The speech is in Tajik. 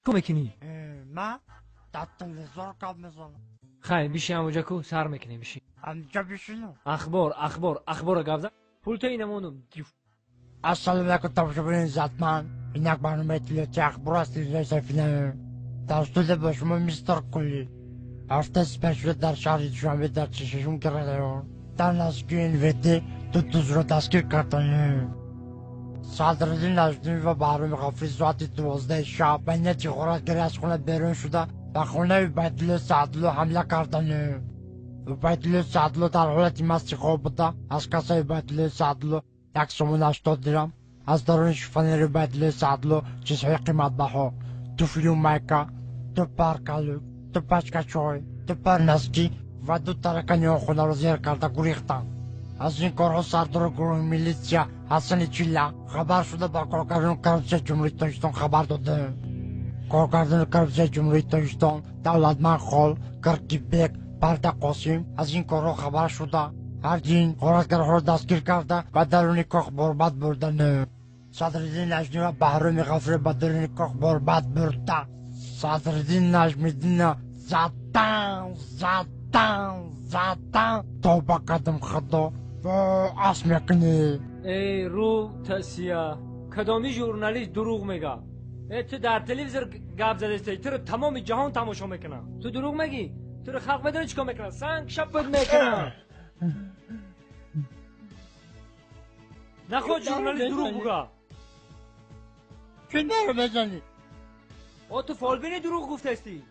Ку мекунӣ? Ма дар телевизор гап мезанам. Хай, биши ҳамоҷа, ку сар мекунем, биши. Ҳамҷа бишинам? Ахбор, ахбор, ахбора гап зан, пулта инамонум. Ассалому алайкум, тамошобинони иззатманд. Ин як барномаи иттилоотии ахбор аст, телевизиони Сафина. Дар студия бо шумо мистер Кулли. Ҳафтаи сипаришуда дар шаҳри Душанбе, дар 46-ум район, дар наздикии НВД ду дузро дастгир карданд. Садриддин Наҷмиддин ва Баҳроми Ғафурӣ соати 12-и шаб ба нияти ғоратгарӣ аз хона берун шуда, ба хонаи Убайдулло Саъдулло ҳамла карданд. Убайдулло Саъдулло дар ҳолати масти хоб буда, аз кассаи Убайдуллои Саъдулло 1 сомон 80 дирам, аз даруни шифонери Убайдуллои Саъдулло чизҳои қиматбаҳо: туфлию майка, ду пар калук, ду пачка чой, ду пар носки ва ду таракани он хонаро зер карда гурехтанд. Аз ин корҳо сардори гурӯҳи милитсия Ҳасани Чилла хабар шуда, ба коргардони коррупсияи Ҷумҳурии Тоҷикистон хабар доданд. Коргардони коррупсияи Ҷумҳурии Тоҷикистон Давлатманд Хол, Киркибек, Парда Қосим аз ин корҳо хабар шуда, ҳардин ғоратгарҳоро дастгир карда, ба даруни кох борбад бурданд. Садриддин Наҷмиддин ва Баҳроми Ғафурӣ ба даруни кох борбад бурда, Садриддин Наҷмиддинро задан, задан, задан. Тавба кардам, Худо, ас мекунӣ. Эй, рӯ тасия, кадоми журналист дурӯғ мега? Э, ту дар телевизор гап задастӣ, туро тамоми ҷаҳон тамошо мекунад, ту дурӯғ мегӣ? Туро халқ медонӣ чӣ кор мекунад? Санг шаппат мекунад. Наход журналист дурӯғ буга. Чӣ маро мезанӣ? О, ту фолбини, дурӯғ гуфтастӣ.